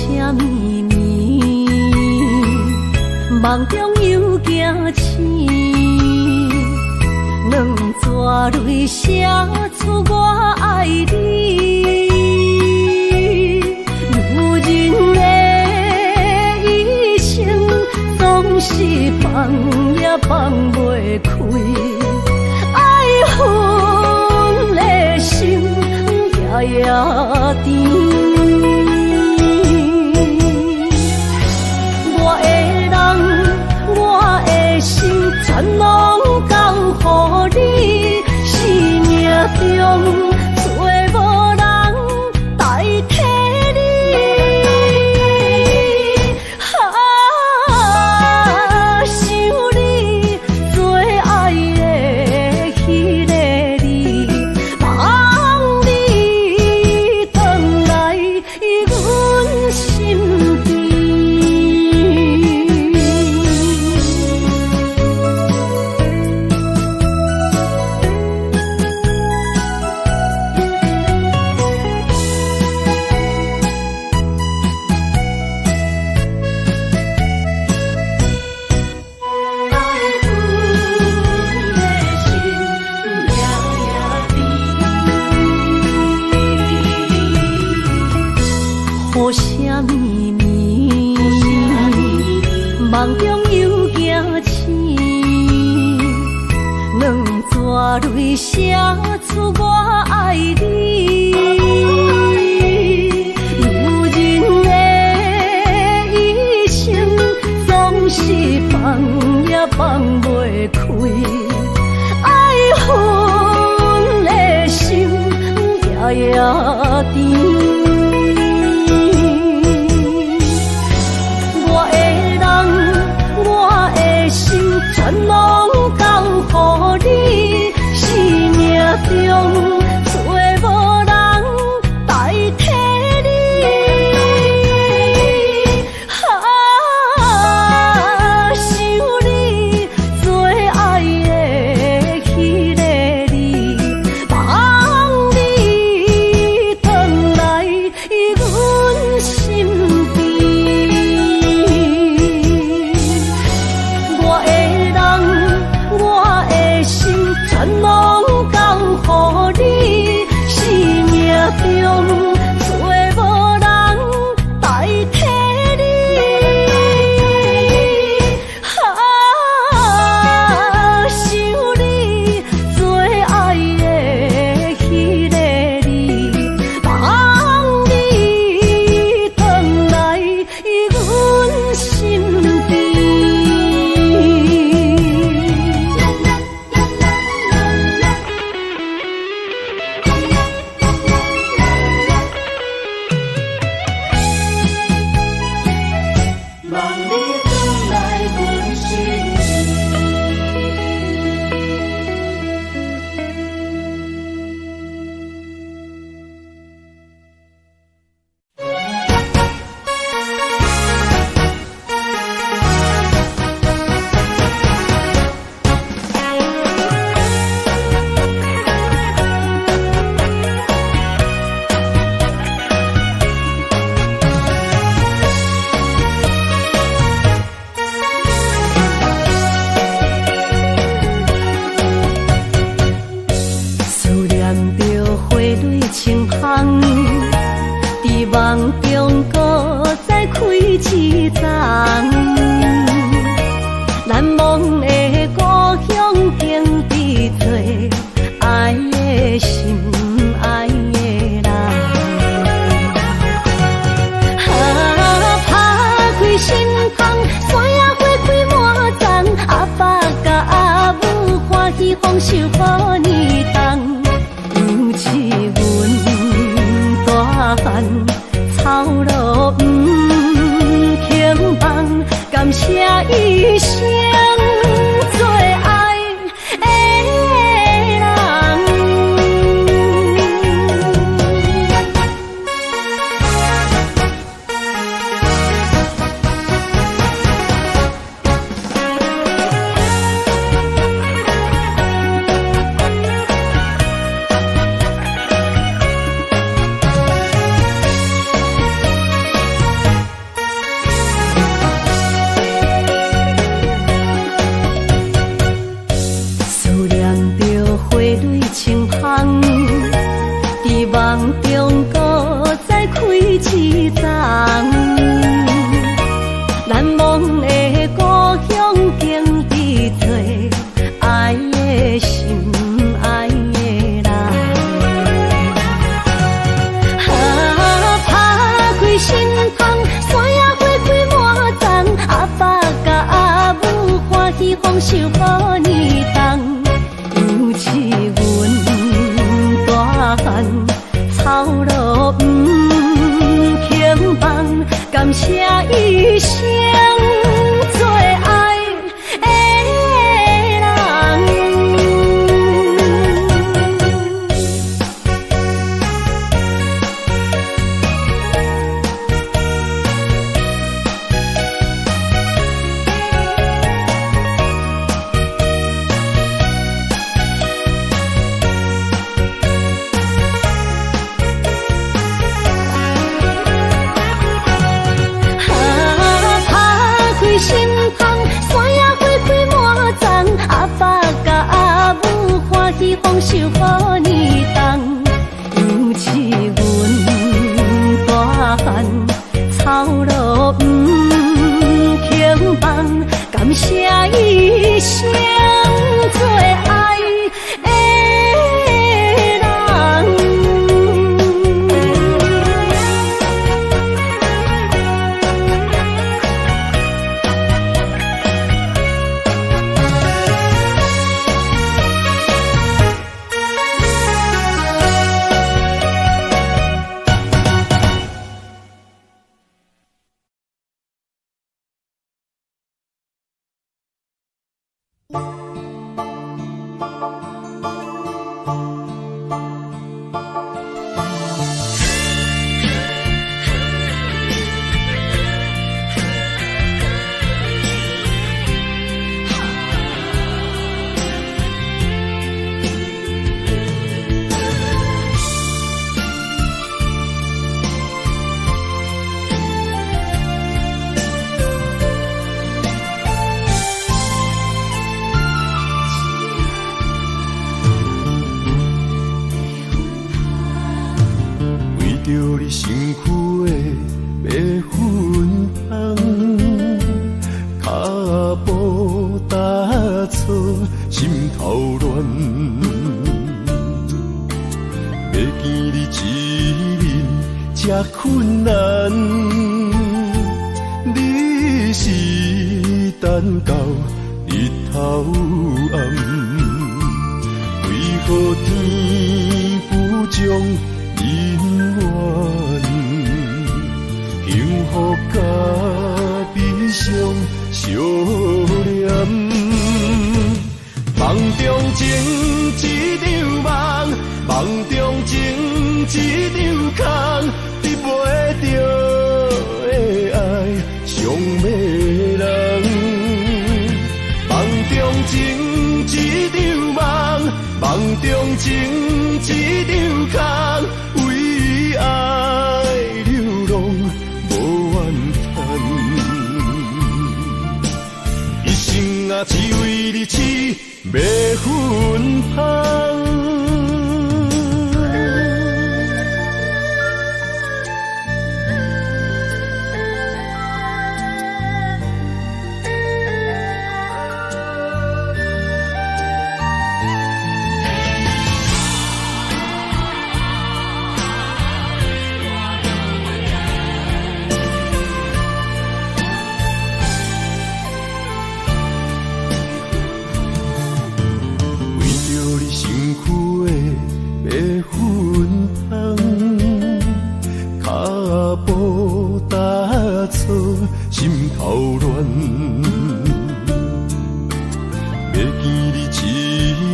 啥物暝，夢中又驚醒，兩逝淚寫出我愛你。女人的一生總是放也放袂開，愛恨的心夜夜甜。我的人，我的心，全攏交予你，生命中找無人代替你。啊，想你最愛的彼个你，望你轉來阮身邊。愛恨的心夜夜甜，雨声绵绵，夢中又驚醒，兩逝淚寫出我愛你。女人的一生總是放也放袂開，愛恨的心夜夜甜。我的人，我的心，全攏交予你，生命中找無人代替你。啊，想你最愛的彼个你，望你轉來阮身邊。我的人，我的心，全攏交予你，生命中找無人代替你。啊，想你最愛的彼个你，望你轉來阮身邊。望你轉來阮身邊。謝一生最愛的人。啊，拍開心窗，山野花開滿叢，阿爸佮阿母歡喜豐收予年冬，尤其阮大漢，操勞毋肯放，感謝一生最愛的人。為著你身軀的白粉香，跤步踏錯，心頭亂。欲見你一面這困難，你是等到日頭暗，為何天不將姻緣，幸福佮悲傷相連。夢中情一場夢，夢中情一場空，得袂著的愛傷迷人。夢中情一場夢，夢中情一場空，為愛流浪無怨嘆。一生啊，只為你痴迷芬芳。為著你身軀的白粉香，跤步踏錯，心頭亂。欲見你一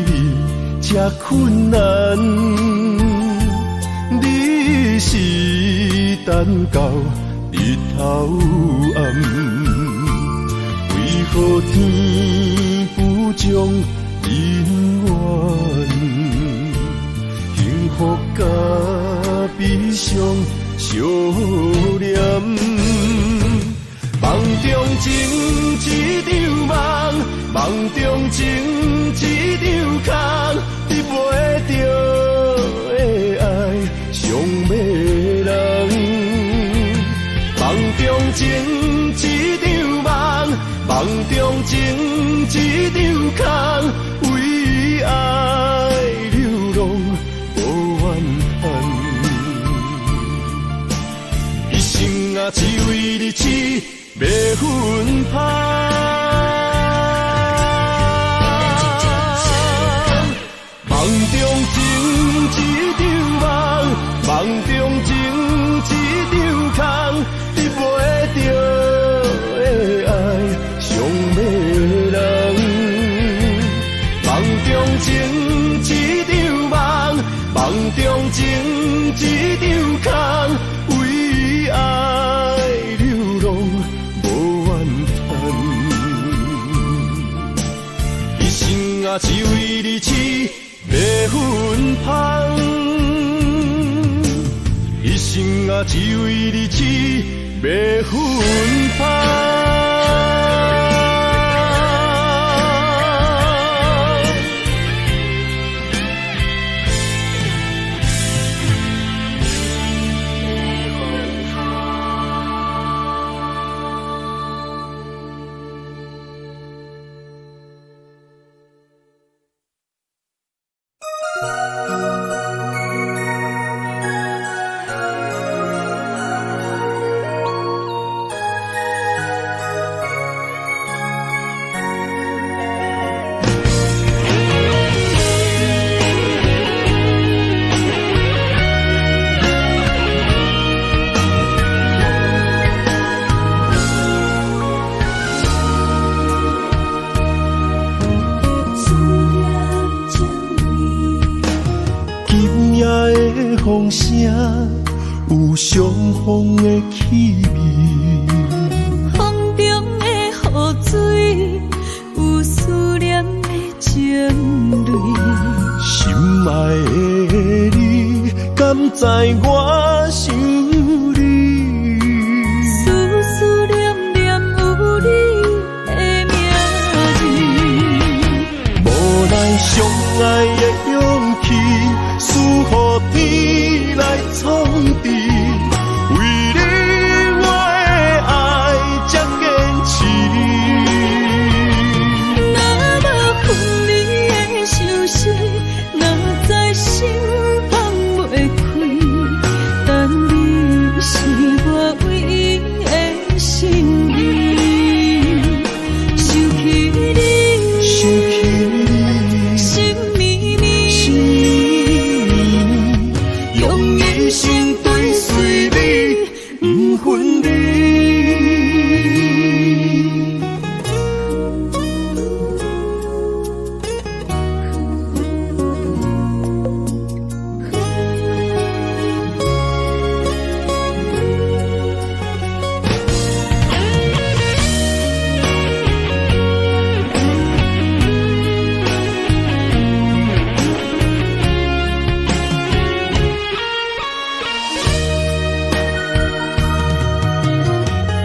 面這困難，你是等到日頭暗，為何天不將姻緣，幸福佮悲傷相連。夢中情一場夢，夢中情一場空，得袂著的愛傷迷人。夢中情一場夢，夢中情一場空，為愛流浪無怨嘆。一生啊，只為你痴迷芬芳。夢中情一場夢，夢中情一場空，得袂著只為你痴，欲分芳。風聲有傷風的氣味，風中的雨水有思念的情淚。心愛的你，敢知我想你？思思念念有你的名字。無奈相愛的勇氣，輸予天來創治，為你我的愛才堅持。若無分離的相思，哪知心放袂開？但你是我唯一的心意。想起你，想起你，心绵绵，心绵绵，用一生追隨你，不分離。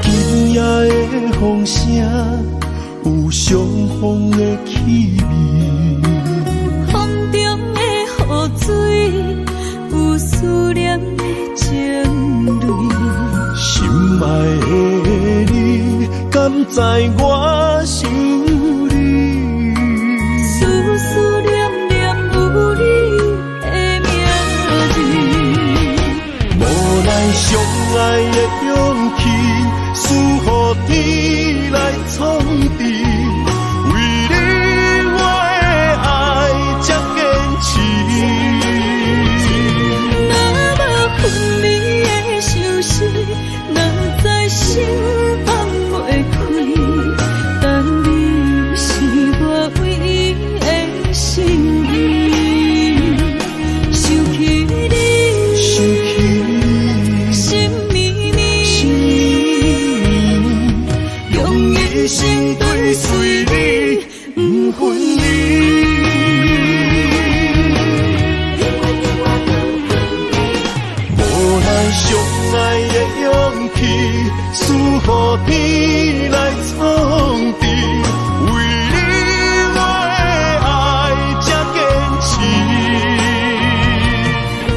今夜的風聲有傷風的氣味，風中的雨水有思念的情淚。心愛的你，敢知我想你？思思念念有你的名字。無奈相愛的勇氣，輸予天來創治，為你我的愛才堅持。若無分離的相思，哪知心放袂開？但你是我唯一的心意。想起你，想起你，心绵绵，心绵绵，用一生追隨你，不分離。無奈相愛的勇氣，輸予天來創治，為你我的愛才堅持。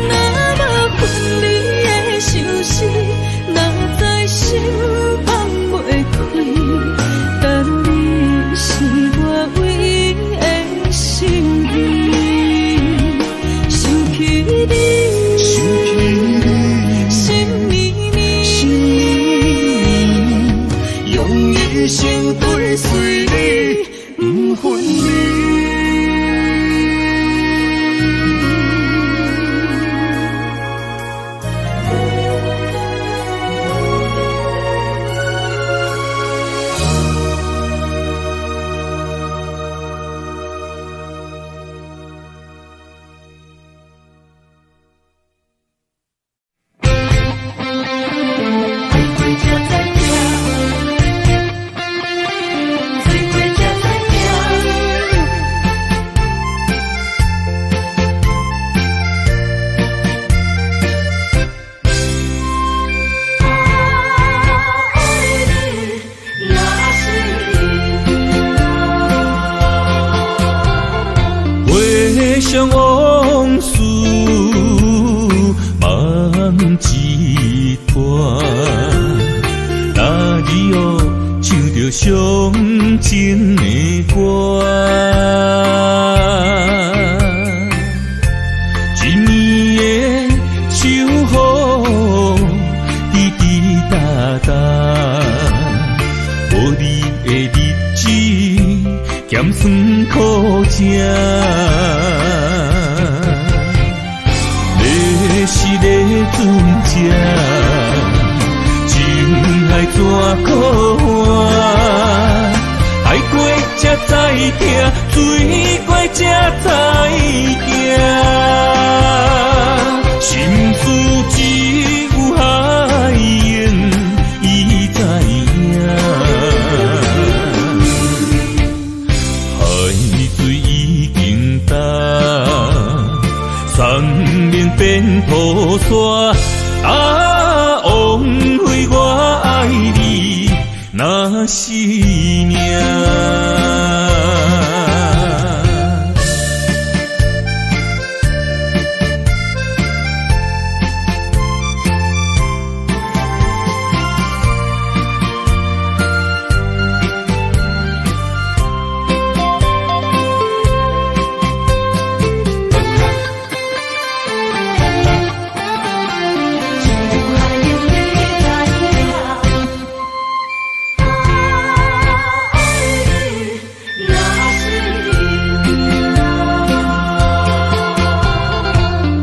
若無分離的相思，哪知心放袂開？但你是我唯一的心意。想起你，想起你，心绵绵，心绵绵，用一生追隨你，不分離。早著傷情的歌。一暝的秋雨，滴滴答答，無你的日子，鹹酸苦食。你是咧船只，情海怎苦换？爱过才知疼，醉过才知行。心事只有海湧伊知影，海水已經乾，山盟變土沙。啊，枉費我愛你，若是命。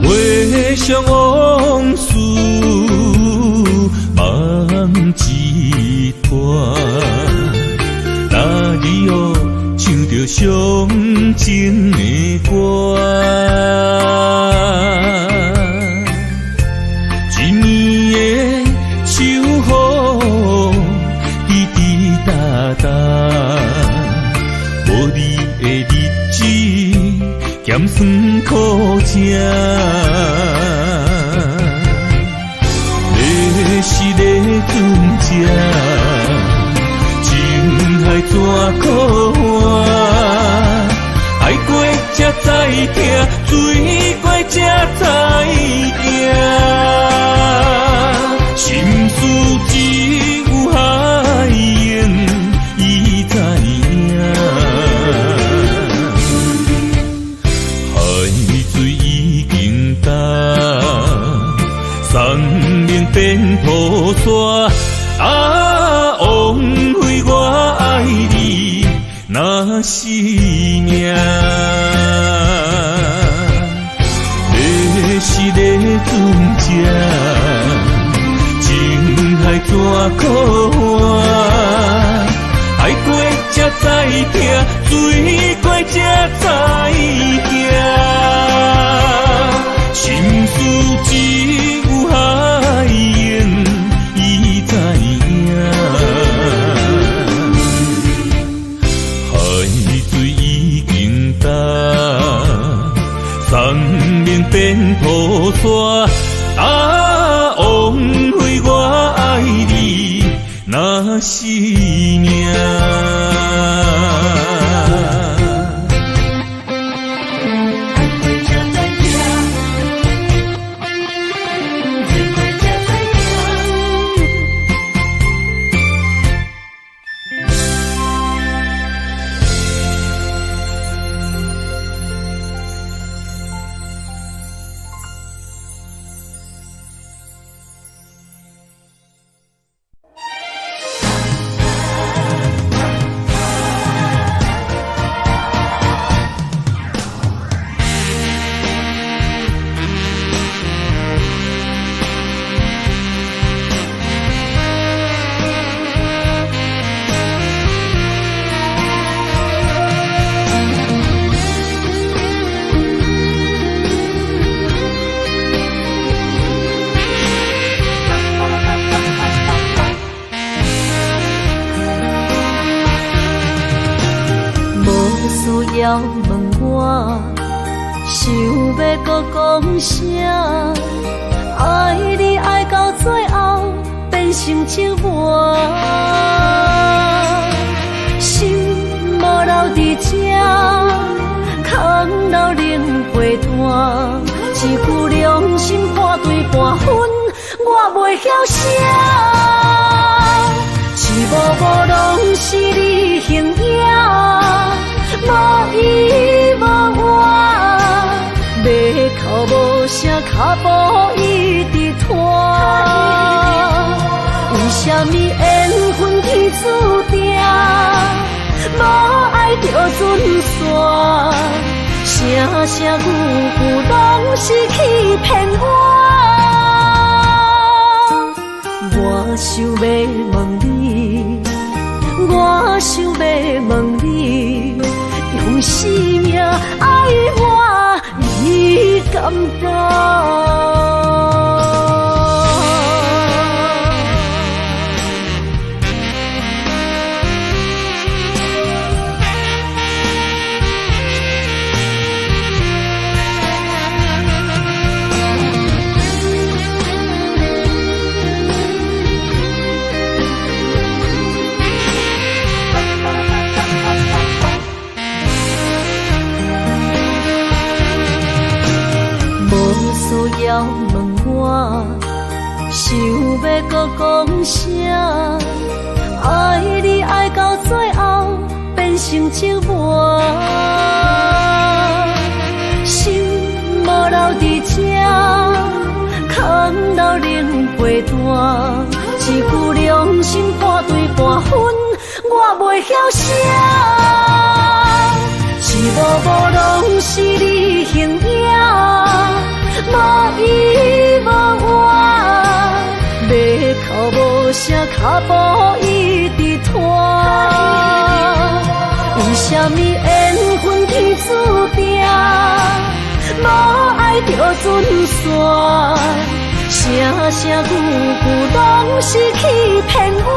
回想往事，梦一团。哪里哦，唱著傷情的歌。一暝的秋雨，滴滴答答，無你的日子，鹹酸苦食。你是咧船只，情海怎苦换？愛過才知疼，醉過才知行。心事只有海湧伊知影。海水已經乾，山盟變土沙。啊，枉費我愛你，若是命。你是咧船只，情海怎苦换？愛過才知疼，醉過才知行。心事只有海湧伊知影。海水已經乾，山盟變土沙。啊，枉費我愛你，若是命。要問我，想欲閣講啥？愛你愛到最後變成折磨，心無留佇這，空留冷被單，一句良心破對半分，我袂曉寫。一幕幕攏是緣分天注定，無愛就準散，聲聲句句攏是欺騙我。我想欲問你，我想欲問你，用生命愛我，你敢敢？需要問我，想欲閣講啥？愛你愛到最後變成折磨，心無留佇這，空留冷被單，一句良心半對半分，我袂曉寫。一幕幕攏是你形影。無依無倚，欲哭無聲，跤步一直拖。為啥物緣分天注定，無愛就準散，聲聲句句攏是欺騙我。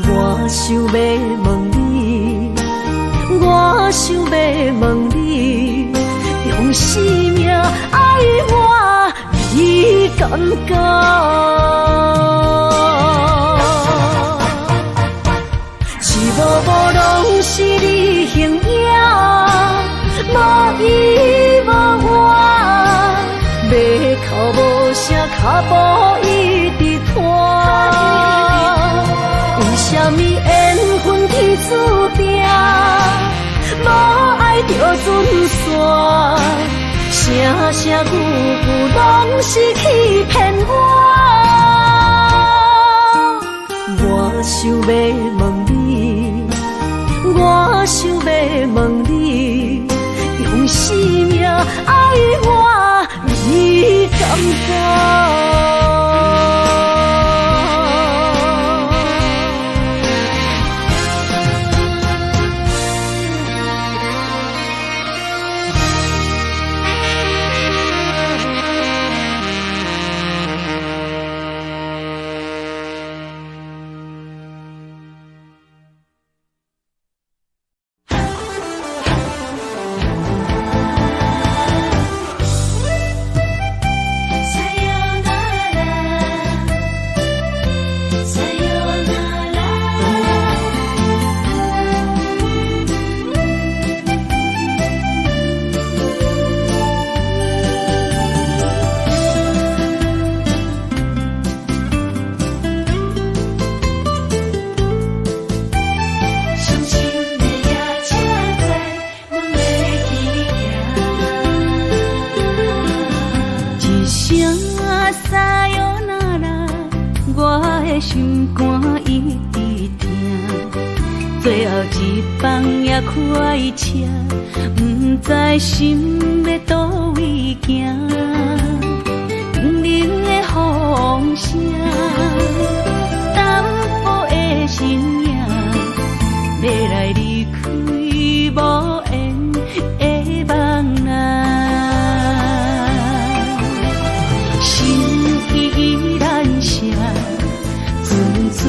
我想欲問你，我想欲問你，用生命愛我，你敢敢？一幕幕攏是你形影，無依無倚，欲哭無聲，跤步一直拖。為啥物緣分天注定，無愛就準散，聲聲句句攏是欺騙我。我想欲問你，我想欲問你，用生命愛我，你敢敢？心肝一直疼，最后一班也快车，不知心欲佗位行。冷冷的风声，淡薄的身影，欲来离开无缘的梦啊，心意难舍。阵阵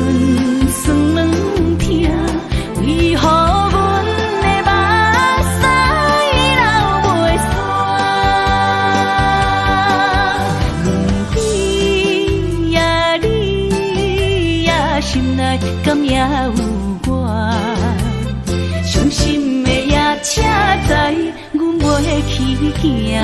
酸软疼，为何阮的目屎流袂煞？阮你呀你呀，心内敢也有我？伤心的夜车载，阮袂去行。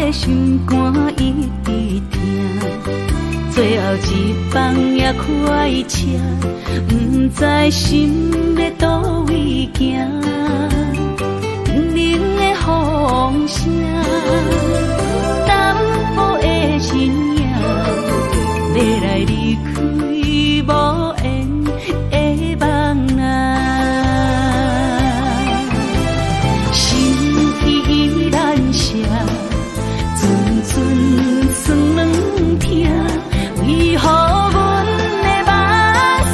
的心肝一直疼，最後一班也快車，毋知心欲佗位行。冷冷的風聲，淡薄的身影，欲來離開無緣的夢啊。心意難捨，陣陣酸軟疼，為何阮的目屎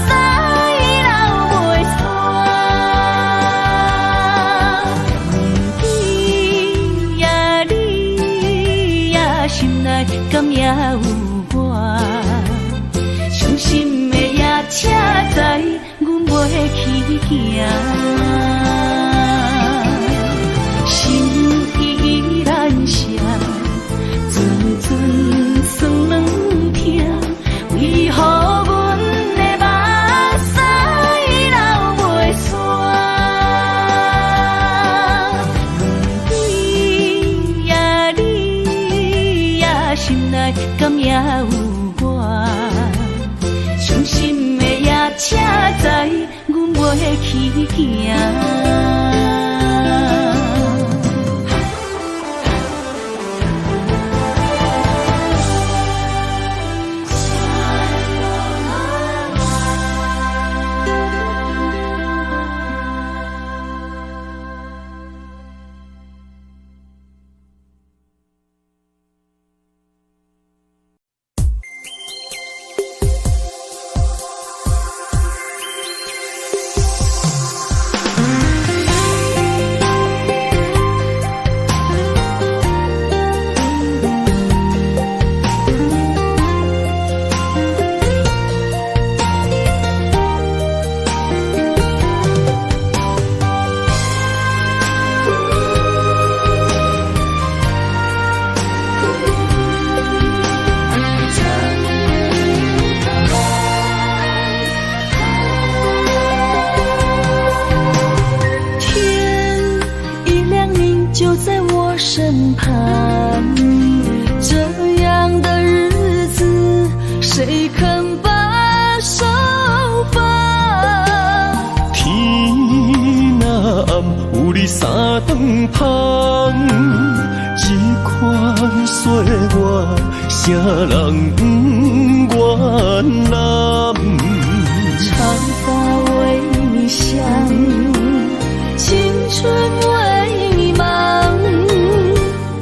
流袂煞？问你呀你呀，心內敢也有我？傷心的夜車載，阮袂去行。心意難捨，陣陣酸軟疼，為何阮的目屎流袂煞？问你呀你呀，心內敢也有我？傷心的夜車載，阮袂去行。天一亮，你就在我身旁。這樣的日子，誰肯把手放？天若暗，有你三頓芳，這款歲月，啥人不願攬？長髮為你想，青春為你忙。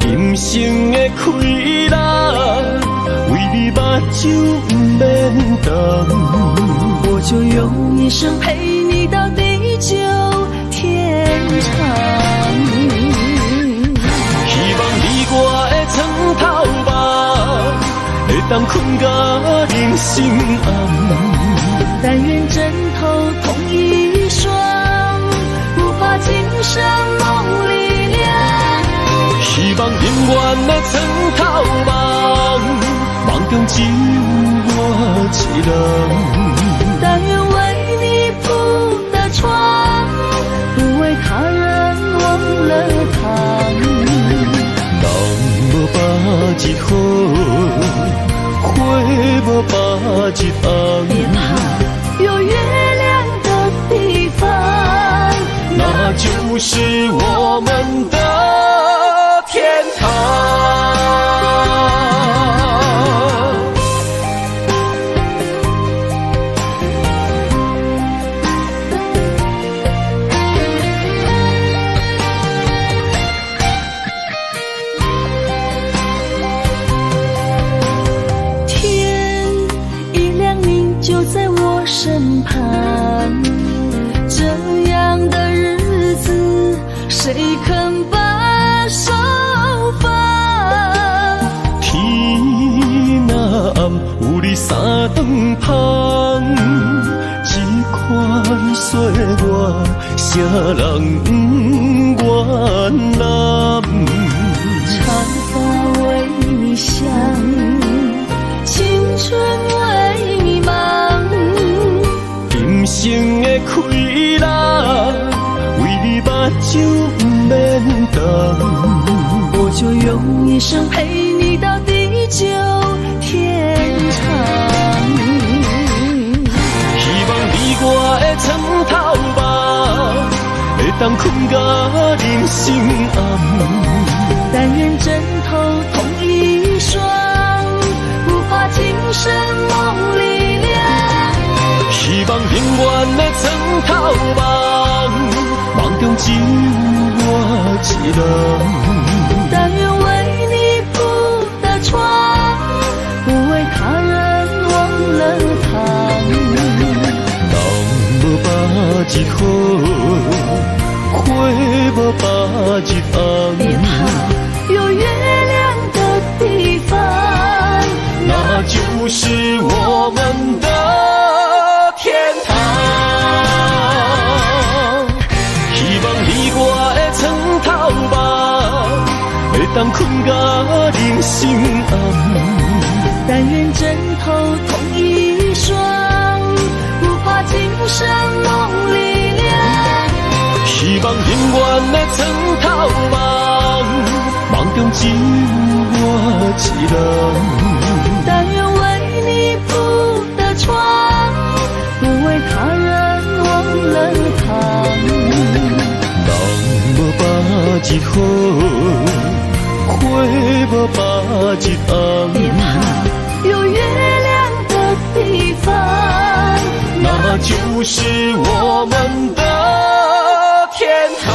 今生的氣力，為你目睭不免澹。我就用一生陪你到地久天長。希望你我的床頭夢，會當睏到人生暗。但願枕頭同一雙，不怕今生夢裡涼。希望永遠的床頭夢，夢中只有我一人。但願為你鋪的床，不為他人忘了躺。人無百日好，花無百日紅。別怕，有月亮的地方，那就是我們的天堂。天一亮，你就在我身旁。這樣的日子，誰肯把手放？天若暗，有你三頓芳，這款歲月，啥人不願攬？長髮為你想，青春為你忙。今生的氣力，為你目睭不免澹。我就用用一生陪你到地久天長。希望佇我的床頭夢，會當睏甲人生暗。但願枕頭同一雙，不怕今生夢裡涼。希望永遠的床頭夢，夢中只有我一人。但願為你鋪的床，不為他人忘了躺。人無百日好，花無百日紅。別怕，有月亮的地方，那就是我們的天堂。希望佇我的床頭夢，會當睏甲人生暗。但願枕頭同一雙，不怕今生夢裡涼。希望永遠的床頭夢，夢中只有我一人。但願為你鋪的床，不為他人忘了躺。人無百日好，花無百日紅。別怕，有月亮的地方，那就是我們的天堂。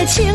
今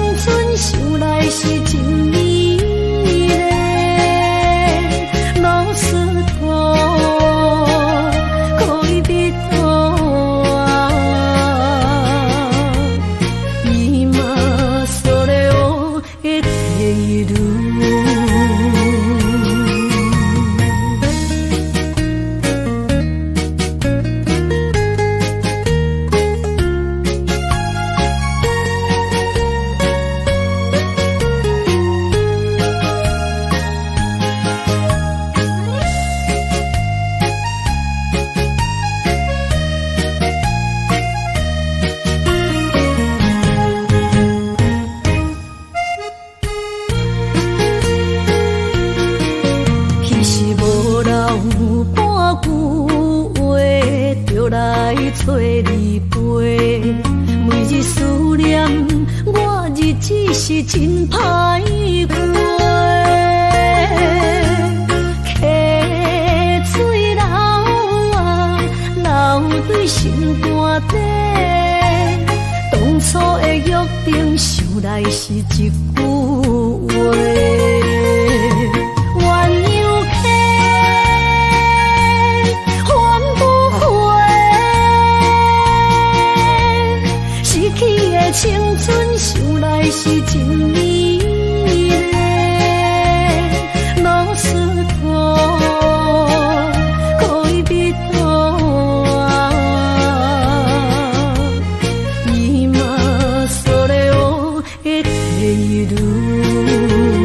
それを得ている。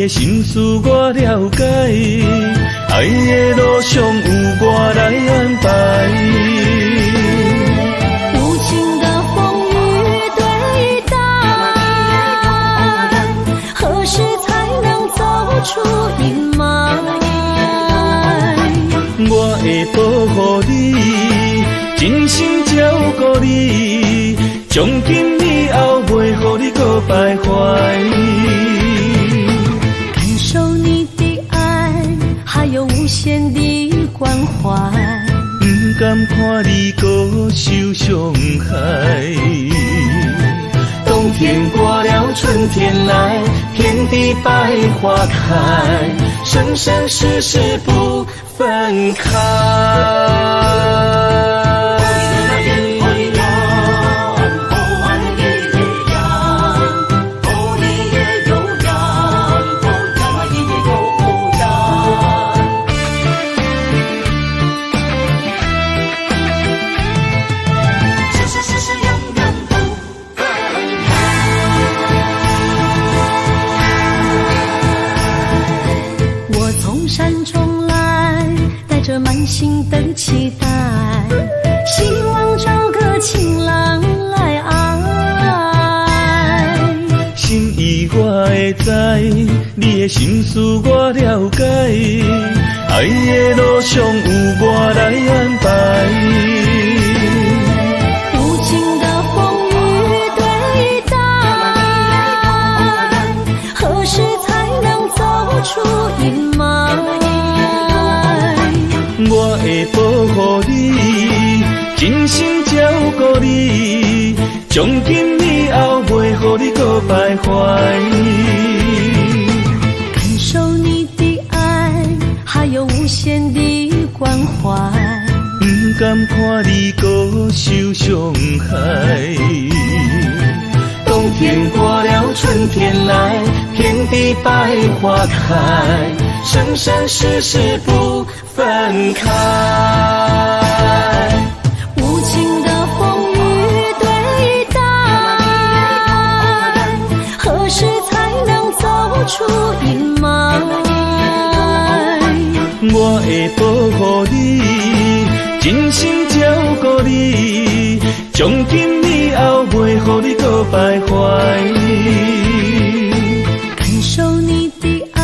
的心思我了解，愛的路上有我來安排。無情的風雨對待，何時才能走出陰霾？我會保護你，真心照顧你，從今以後袂予你閣徘徊。感受你的愛，還有無限的關懷。毋甘看你閣受傷害。冬天過了，春天來，遍地百花開，生生世世不分開。我從山中來，帶著滿心的期待，希望找個情郎來愛。心意我會知，你的心思我了解，愛的路上有我來安排。無情的風雨對待，何時才能走出陰霾？我會保護你，真心照顧你，從今以後袂予你閣徘徊。感受你的愛，還有無限的關懷。毋甘看你閣受傷害。冬天過了，春天來，遍地百花開，生生世世不分開。無情的風雨對待，何時才能走出陰霾？我會保護你，真心照顧你，從今以後袂予你閣徘徊。感受你的愛，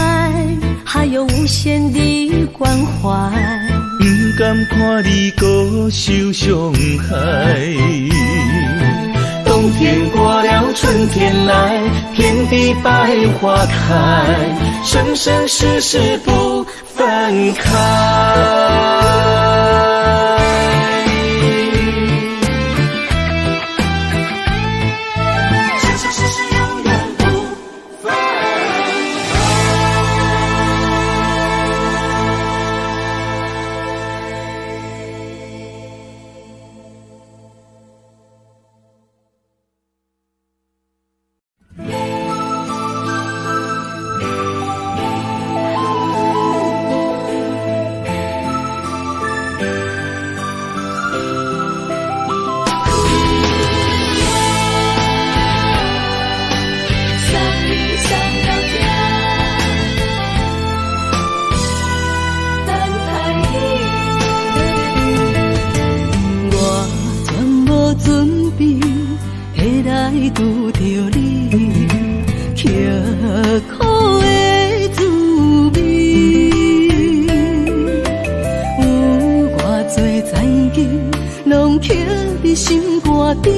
還有無限的關懷。毋甘看你閣受傷害。冬天過了，春天來，遍地百花開，生生世世不分開。拄著你，刻苦的滋味，有偌济残景，攏刻伫心肝顶，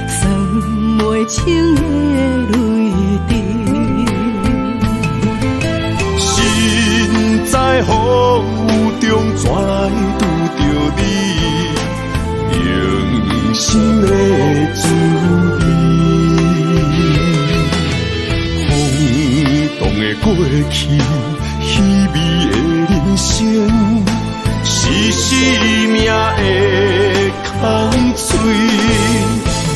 算袂清的泪滴。身在风雨中，怎来拄著你？用心的滋味，风动的過去，稀微的人生，是生命的空喙。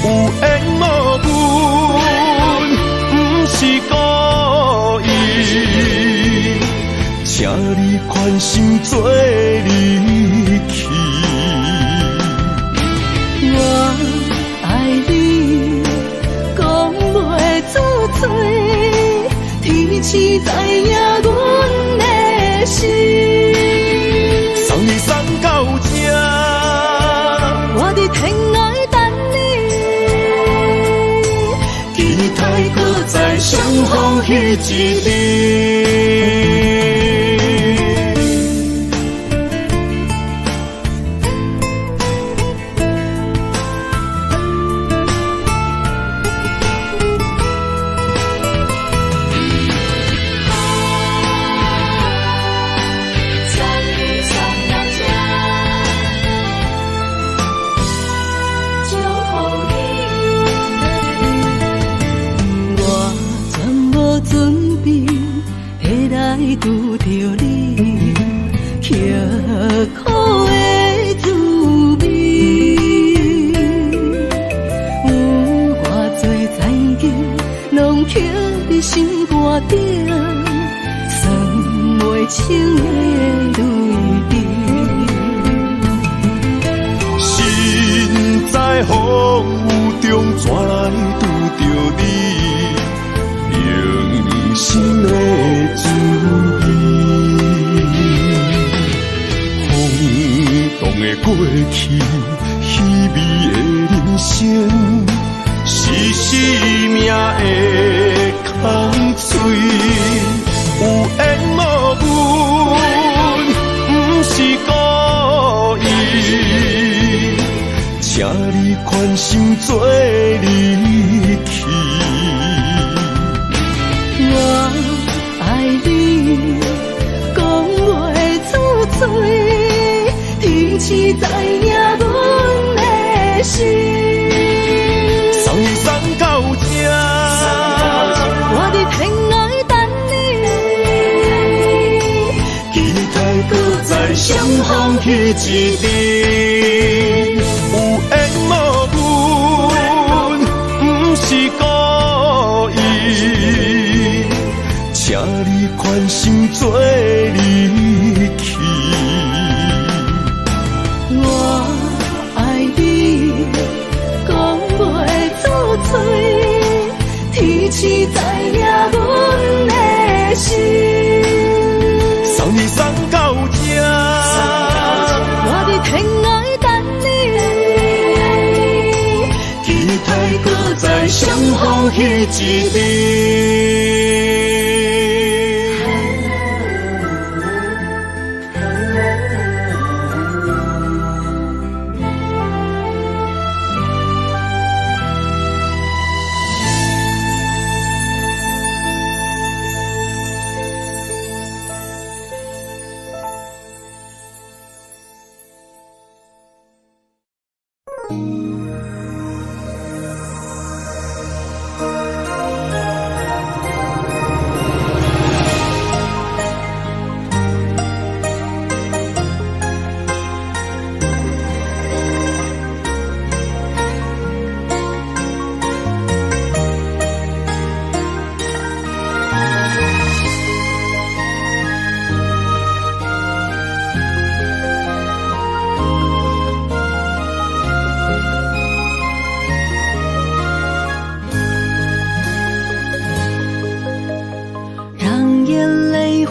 有緣無分，不是故意，請你寬心做離去。我愛你，講袂出嘴，天星相逢彼一日。拄著你，刻苦的滋味，有偌济残景，拢刻伫心肝顶，算袂清的泪滴。身在风雨中，怎来拄著你？用心的滋味，风动的过去，稀微的人生，是生命的空嘴。有缘无分，不是故意，请你宽心做离去。我爱你，讲袂出嘴，天时知影阮的心。送你送到这，我伫天涯等你，期待阁再相逢彼一日。有缘无分，不是故意，请你宽心做离去。我爱你，讲袂出嘴，天时知影阮的心。送你送到这，我伫天涯等你，期待阁再相逢彼一日。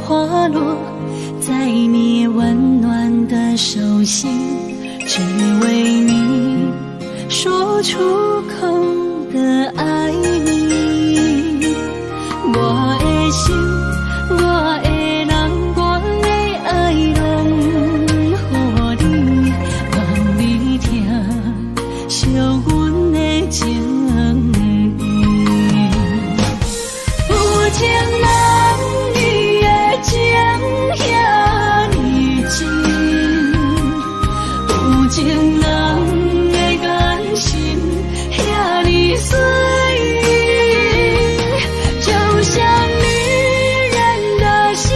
滑落在你溫暖的手心，只為你說出口的愛你。我的心，我的人，我的愛，攏予你，願你疼惜阮的情意。有情人伊的情遐呢真，有情人的眼神遐呢水，就像女人的心，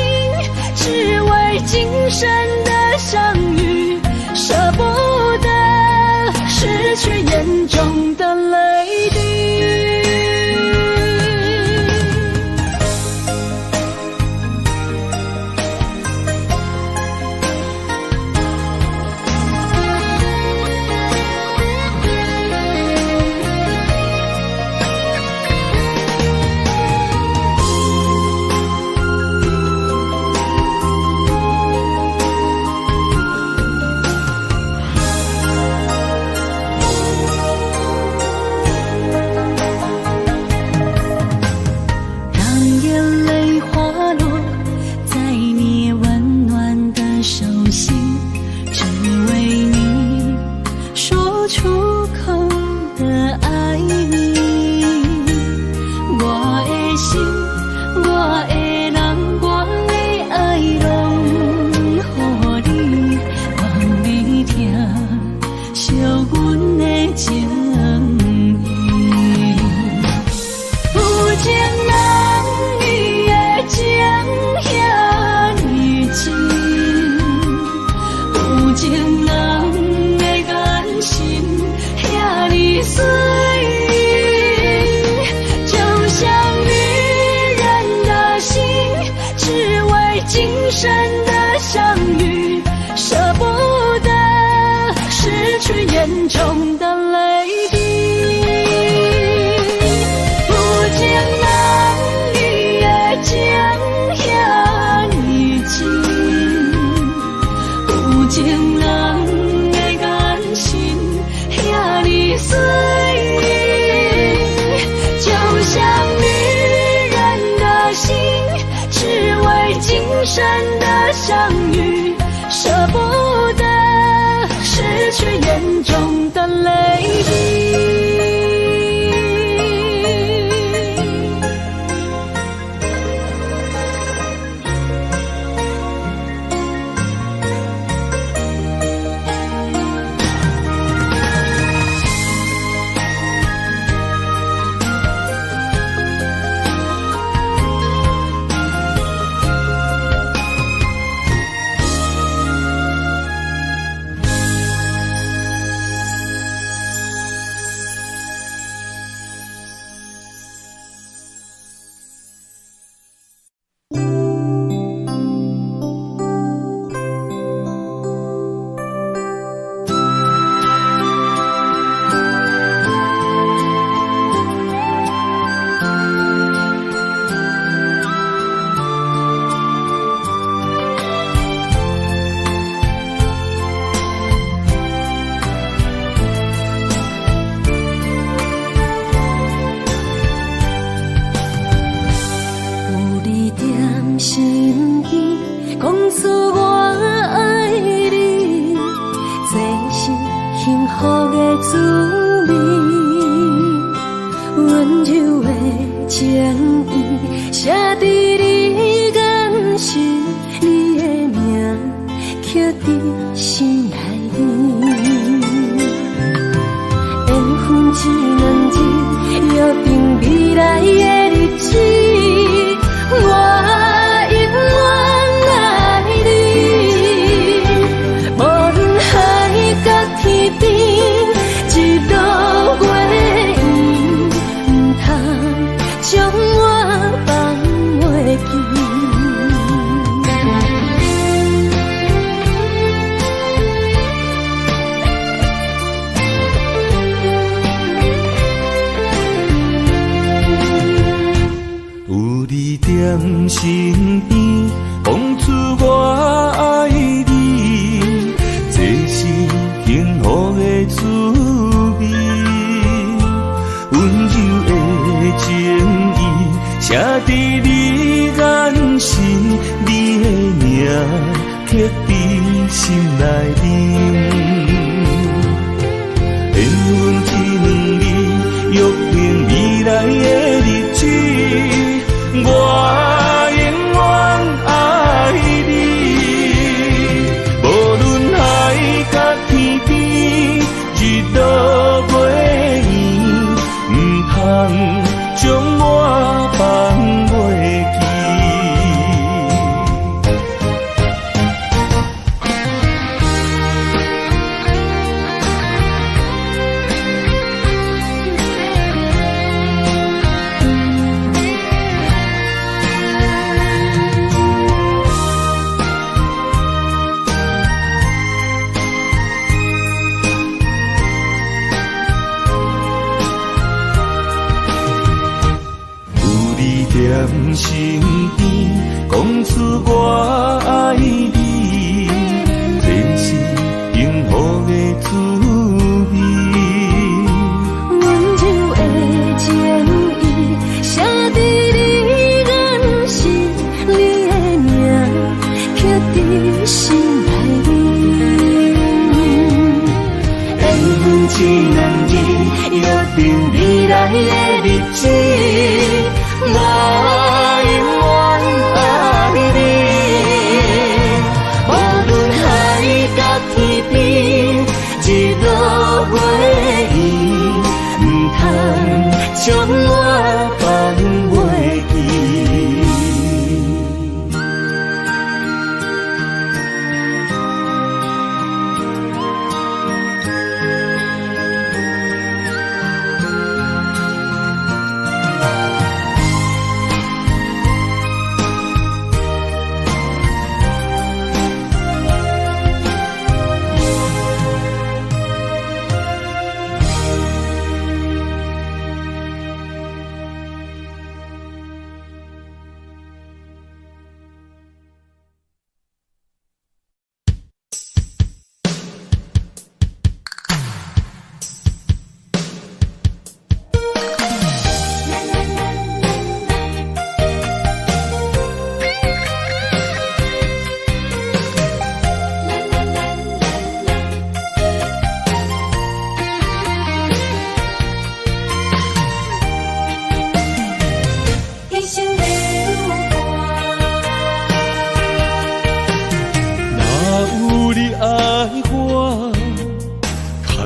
只為今生的相遇，捨不得失去眼中的淚滴。眼中的淚滴。有情人伊的情遐呢真，有情人的眼神遐呢水，就像女人的心，只為今生的相遇，捨不得失去眼中的淚滴。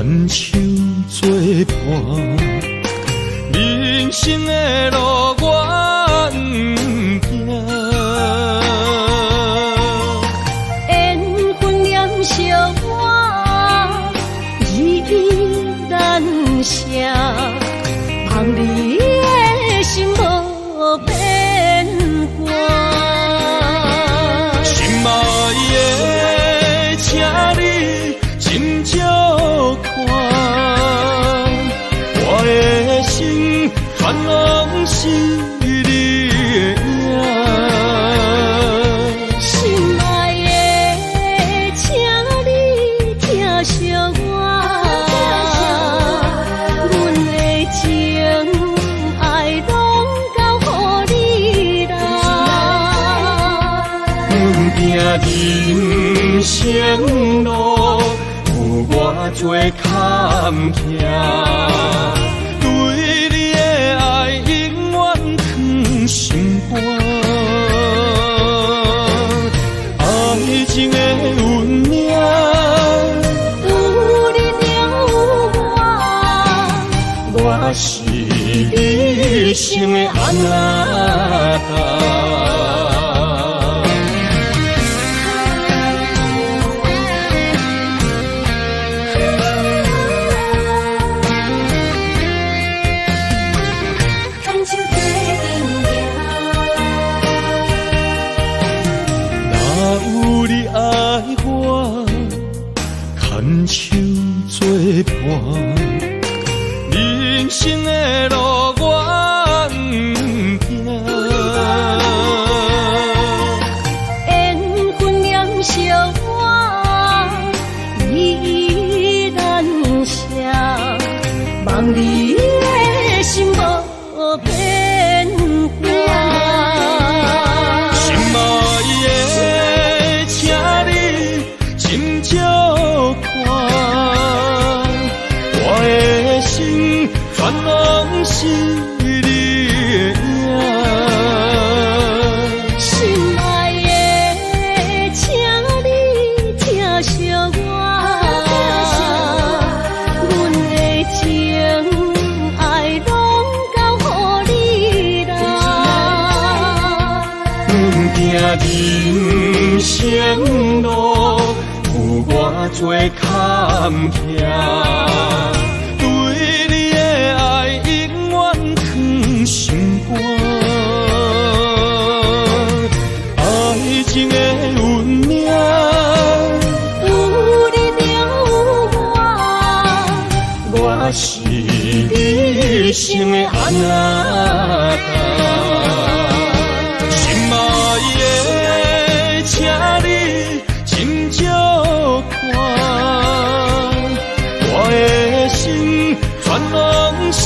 牽手作伴，人生的路我毋驚。緣分念惜我，依難捨，望你的心無變卦。心愛的，請你斟酌看，我的心全攏是你的影。心愛的，請你疼惜我，阮的情愛攏交予你啦。阮行人生路，有偌濟坎坷，對你的愛永遠藏心肝。愛情的運命，有你就有我，我是你一生的阿那達。牽手做陣行。若有你愛我，牽手作伴，人生的路我毋驚。緣分念惜我，依難捨，望你的心無變卦。心愛的，請你斟酌看，我的心全攏是你的影。心愛的，請你疼惜我，阮的情愛攏交予你啦。阮行人生路，有偌濟坎坷，對你的愛永遠藏心肝。愛情的運命，有你就有我，我是你一生的阿那達。心愛的，請你斟酌看，我的心全攏是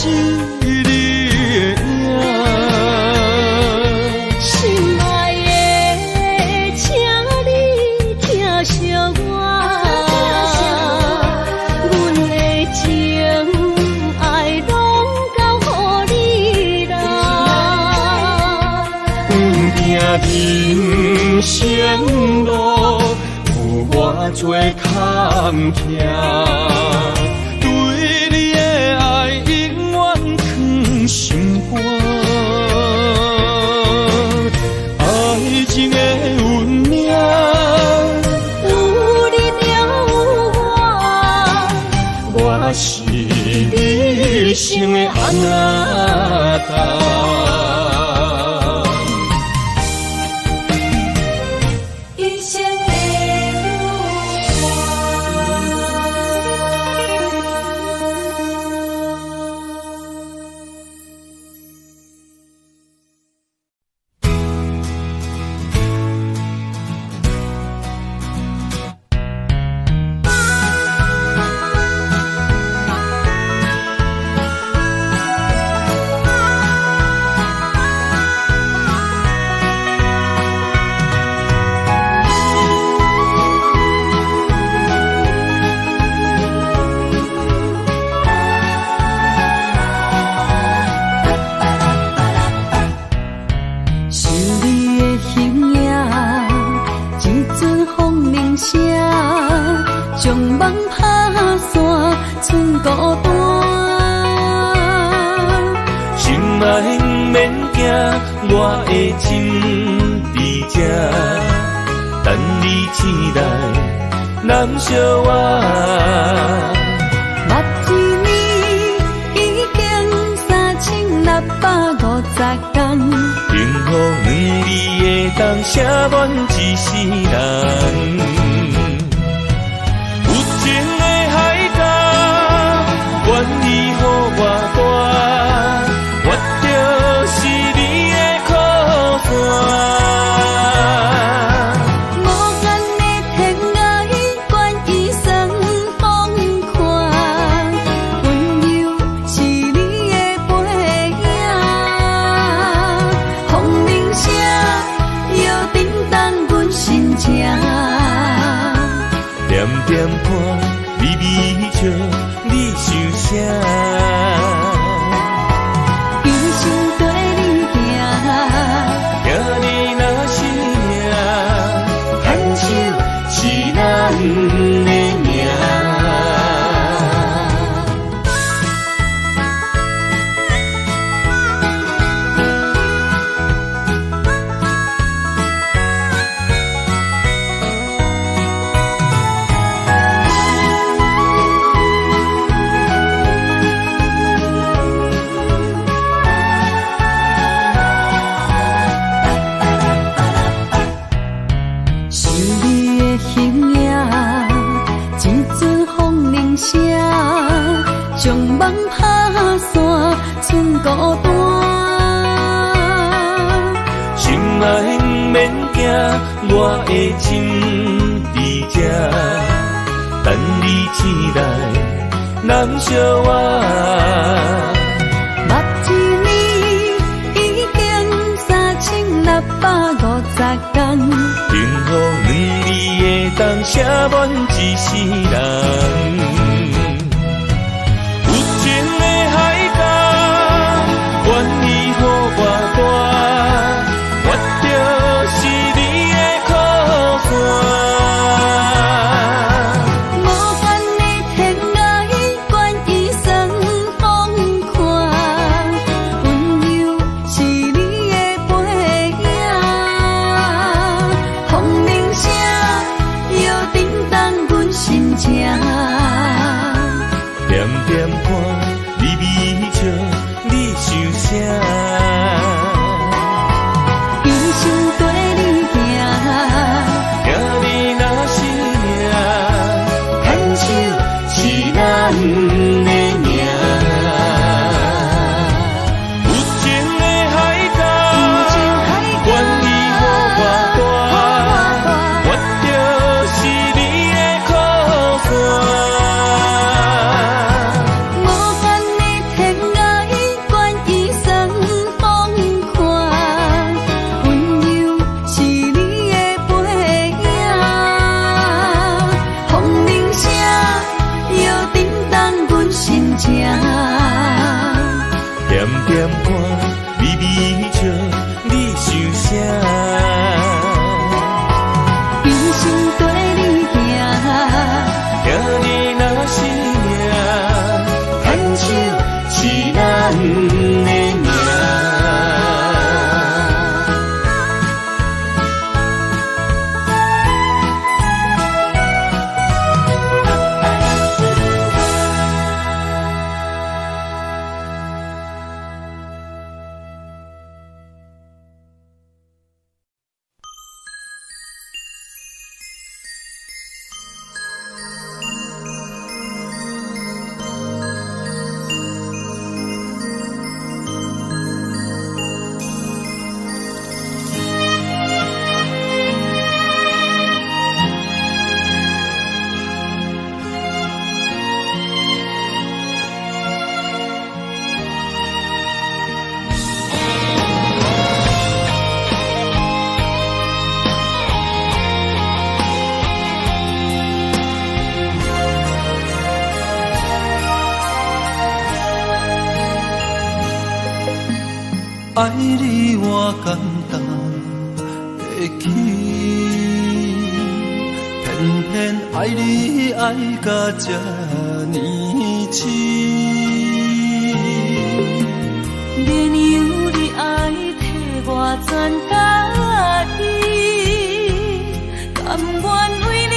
你的影。心愛的，請你疼惜我，阮的情愛攏交予你啦。阮行人生路，有偌濟坎坷，對你的愛永遠藏心肝。愛情的運命，有你就有我，我是你一生的阿那達。一生的舞伴。賰孤單。心愛毋免驚，我的心佇這，等你醒來，攬惜我。捌一年已經3650工，幸福兩字會當寫滿一世人。有情的海角，願意予偌大，我就是你的靠山。無限的天涯，願意算風看，溫柔是你的背影，風鈴聲搖振動阮心情。點點看，微微笑，你想啥？一生綴你行，疼你若是命，牽手是咱的命。想你的形影，一阵風鈴聲，將夢拍散，賰孤單。心愛毋免驚，我的心佇這，等你醒來，攬惜我。捌一年已經3650工，幸福兩字會當寫滿一世人。有情的海角，願意予偌大，我就是你的靠山。無限的天涯，願意算風看，溫柔是你的背影，風鈴聲搖振動阮心情。點點看，微微笑，你想啥？一生綴你行，疼你若是命，牽手是咱的命。有情的海角，願意予偌大，我就是你的靠山。無限的天涯，願意算風看，溫柔是你的背影，風鈴聲搖振動阮心情。點點看，微微笑，你想啥？一生綴你行，疼你若是命，牽手是咱的命。愛你我敢擔得起，偏偏愛你愛甲這呢深。免由你爱替我全家己，甘愿为你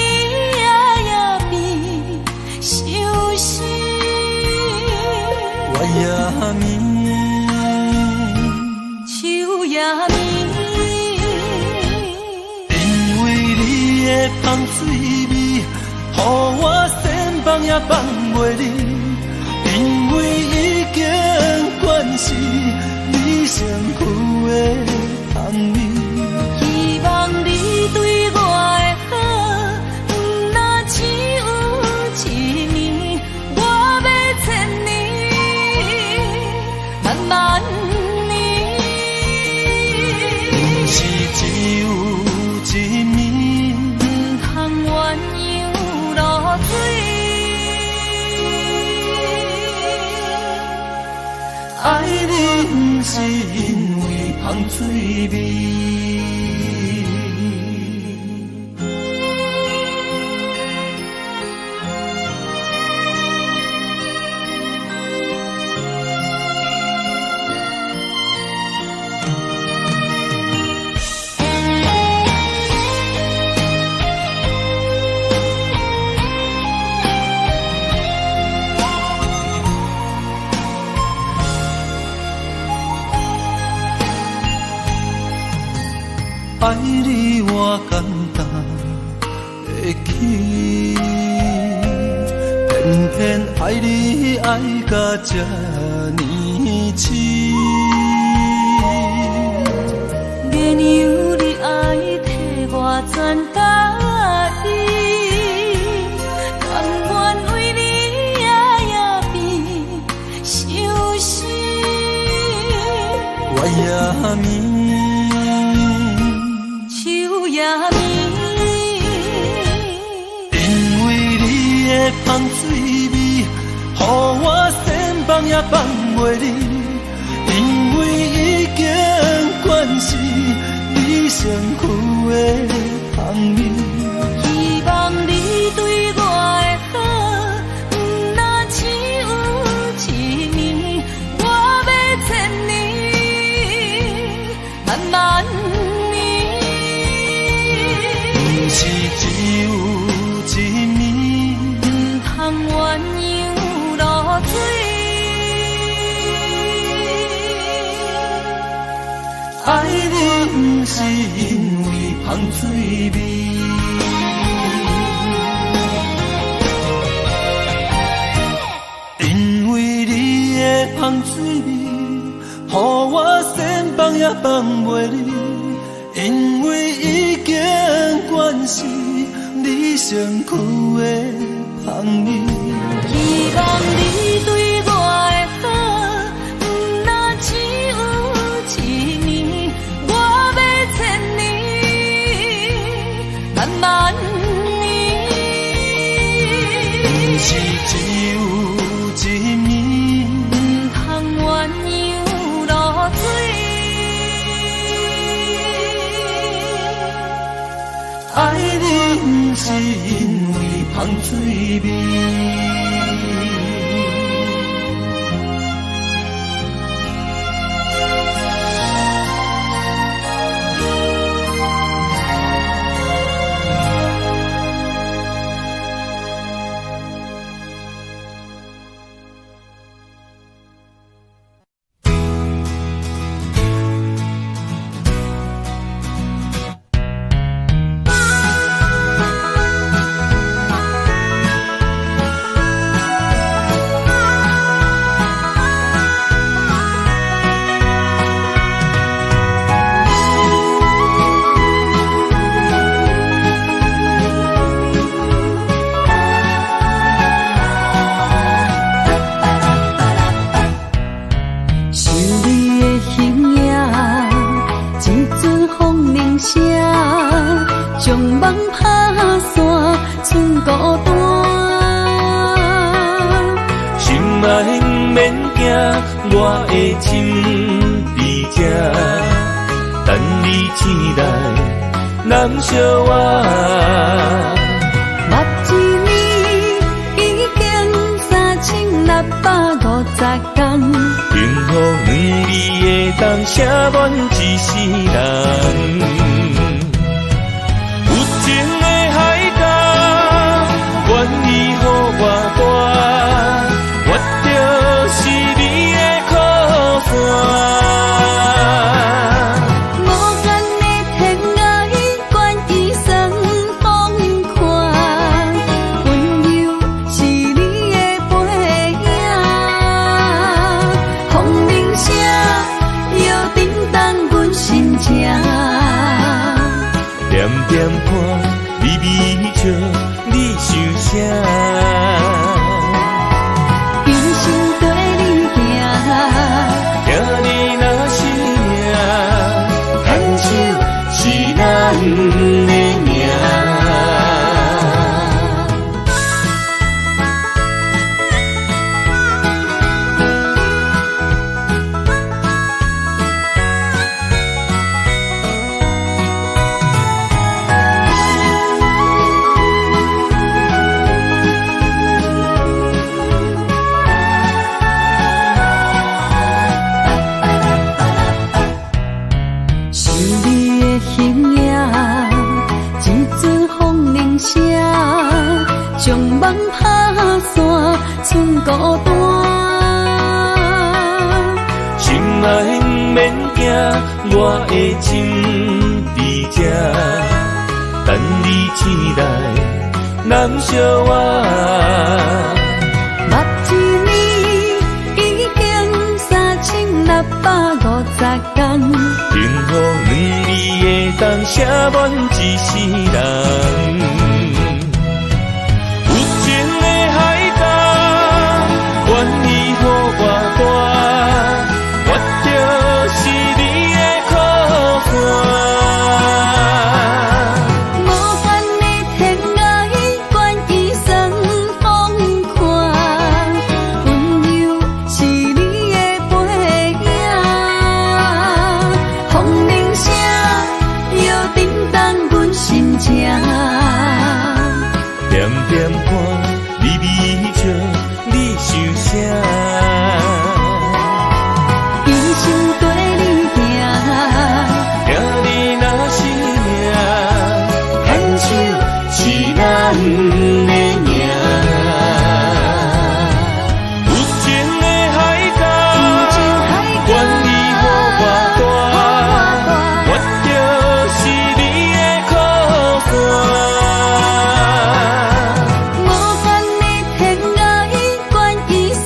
夜夜变相思。月也暝，秋也暝，因为你的香水味，予我千放也放袂离。因为已经惯是你身躯的香味，希望你对我的好，毋若只有一暝，我欲千年，万万年。毋是只有一暝，毋通鸳鸯落水。爱你毋是因为香水味。爱你我简单会起，偏偏爱你爱甲这呢深。免由你爱替我全家己，甘愿为你夜夜变相思。月也暝，秋也暝，因为你的香水味，予我千放也放袂离。因为已经惯是你身躯的香味，希望你对我的好，毋若只有一暝，我欲千年，万万年。毋是只有一暝，毋通鸳鸯落水。爱你毋是因为香水味。因为你的香水味，予我千放也放袂离。因为已经惯是你身躯的香味，希望你对我的好，毋若只有一暝，我欲千年，万万年。毋是只有一暝，毋通鸳鸯落水。爱你毋是因为香水味。我的心伫这，等你醒来，人相活。目一暝已经工。幸福兩字會當寫滿一世人。有情的海角，願意予偌大，我就是你的靠山。無限的天涯，願意算風看，溫柔是你的背影。風鈴聲搖叮當阮心情。點點看，微微笑，你想啥？一生綴你行，聽你若是命，牽手是咱的命。想你的形影，一阵風鈴聲，將夢拍散，剩孤單。心愛毋免驚，我的心佇這，等你醒來，咱相偎。目一年已經3650工，幸福兩字會當寫滿一世人。有情的海角，願意予偌大，我就是你的靠山。無限的天涯，願意算風看，溫柔是你的背影。風鈴聲搖叮當阮心情。點點看，微微笑，你想啥？一生綴你行，聽你若是命，牽手是咱的命。有情的海角，願意予偌大，我就是你的靠山。無限的天涯，願意算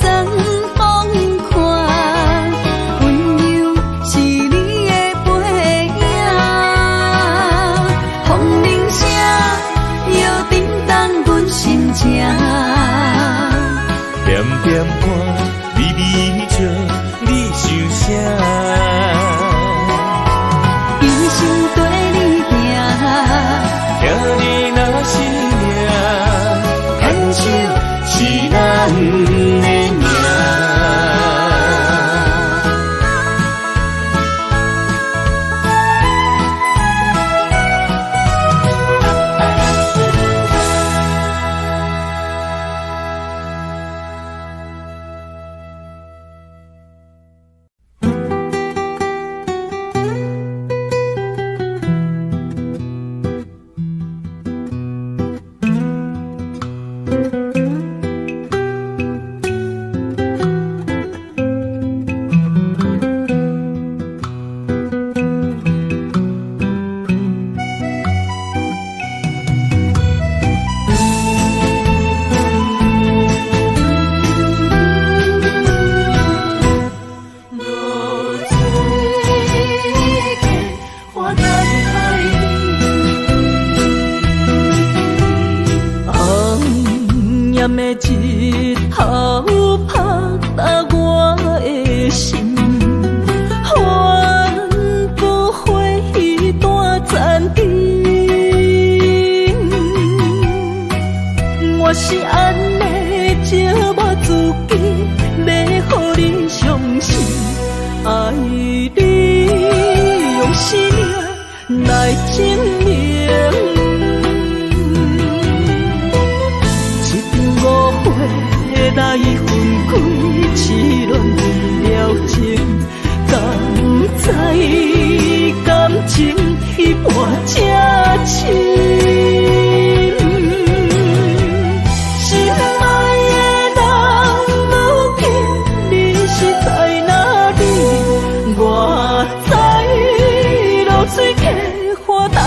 風看，溫柔是你的背影。風鈴聲搖叮當阮心情。點點看，微微笑，你想啥？一生綴你行，聽你若是命，牽手是咱的命。落水過，我等待你。紅炎的日頭拍打我的心，反复回忆断残灯。我是按呢折磨自己，欲予你傷心，愛你用生命來證明。一場誤會来分开，痴恋为了情，敢知感情彼半这深。心爱的人，如今你是在哪里？我在露水溪岸等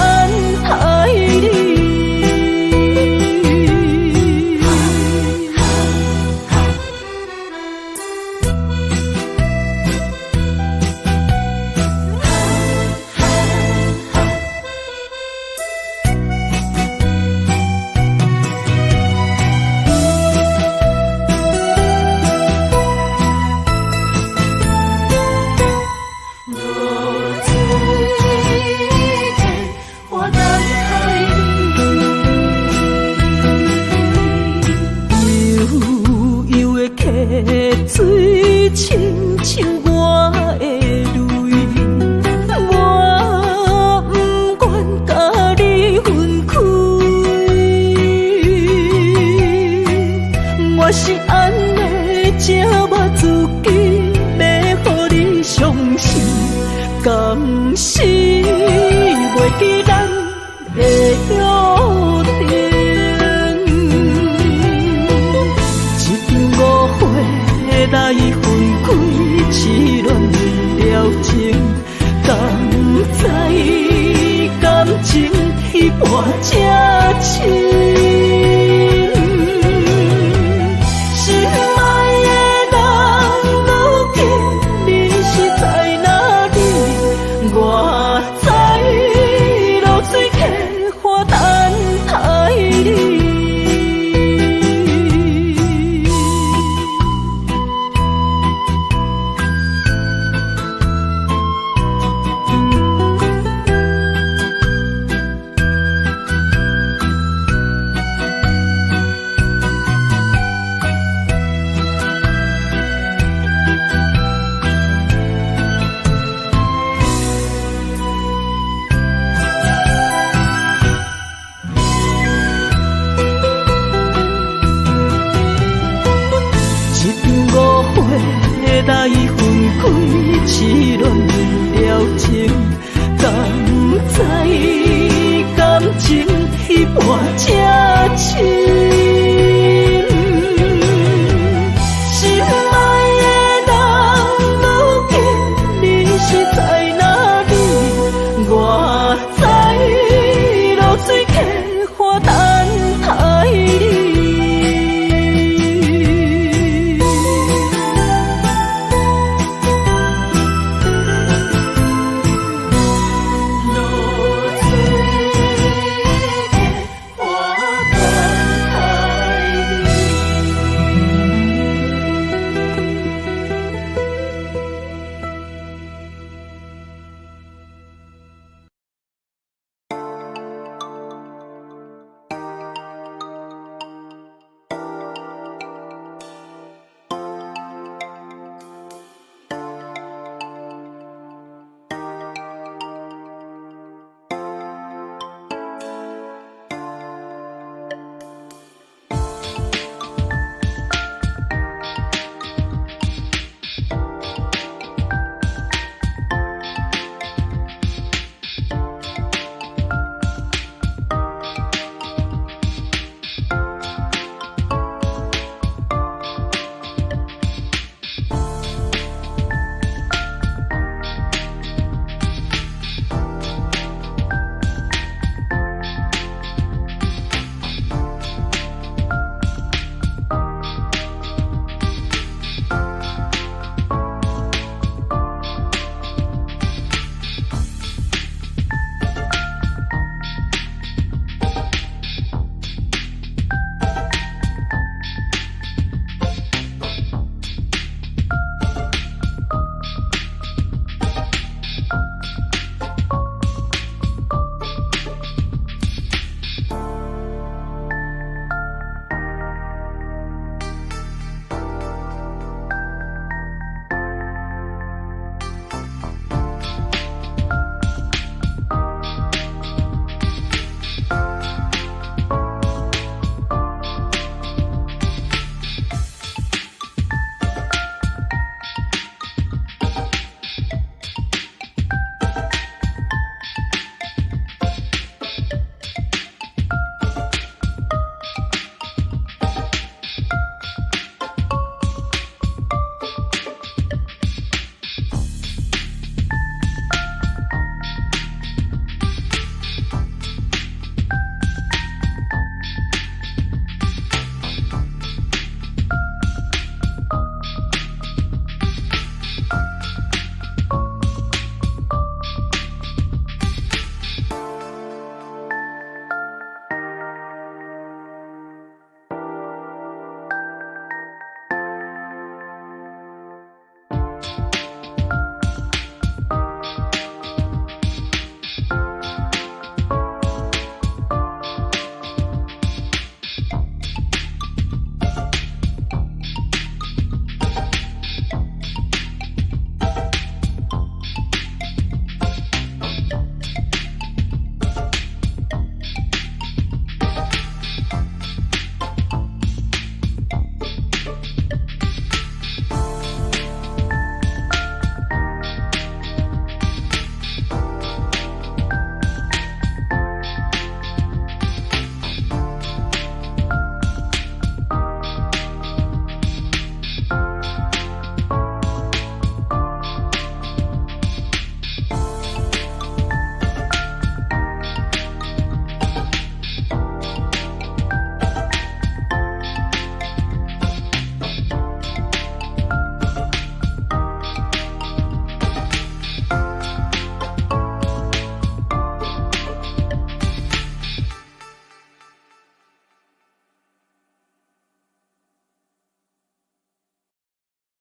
待你。露水溪岸等待你。悠悠的溪水，亲像我的泪，我不愿佮你分开。我是按呢折磨自己，欲予你伤心，敢是袂记咱的约定。一场误会来分开，痴恋为了情，敢知感情彼半这深。心爱的人，如今你是在哪里？我在露水溪岸等待你。一场误会来分开，痴恋为了情，敢知感情